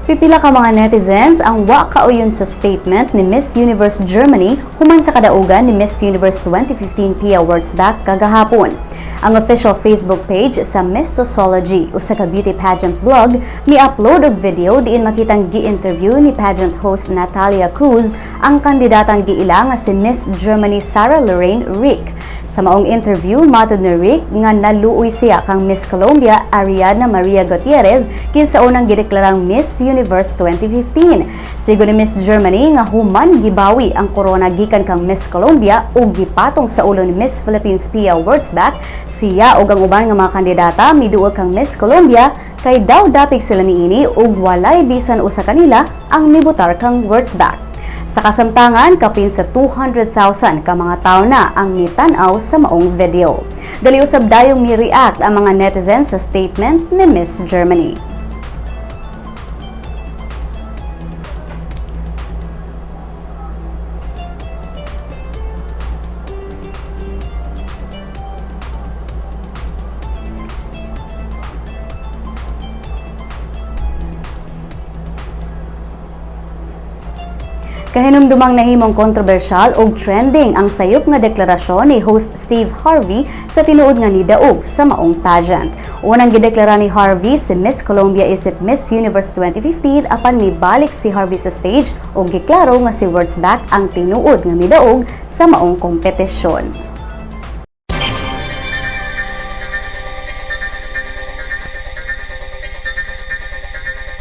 Pipila ka mga netizens ang wa kauyon sa statement ni Miss Universe Germany human sa kadaugan ni Miss Universe 2015 Pia Wurtzbach kagahapon. Ang official Facebook page sa Miss Sosology, usa ka beauty pageant blog, mi-upload og video diin makitang gi-interview ni pageant host Natalia Cruz ang kandidatang giila nga si Miss Germany Sarah Lorraine Rick. Sa maong interview, matod ni Rick nga naluoy siya kang Miss Colombia Ariadna Maria Gutierrez, kinsa unang gideklarang Miss Universe 2015. Sigon ni Miss Germany nga human gibawi ang korona gikan kang Miss Colombia ug gipatong sa ulo ni Miss Philippines Pia Wurtzbach, siya ug ang uban nga mga kandidata miduol kang Miss Colombia kay daw dapig sila niini ug walay bisan usa kanila ang mibutar kang Wurtzbach. Sa kasamtangan, kapin sa 200,000 ka mga tao na ang mitan-aw sa maong video. Dali usab dayong mi-react ang mga netizens sa statement ni Miss Germany. Kahinumdumang nahimong kontrobersyal ug trending ang sayop nga deklarasyon ni host Steve Harvey sa tinuod nga nidaog sa maong pageant. Unang gideklara ni Harvey si Miss Colombia isip Miss Universe 2015, apan mibalik si Harvey sa stage ug giklaro nga si Wurtzbach ang tinuod nga midaog sa maong kompetisyon.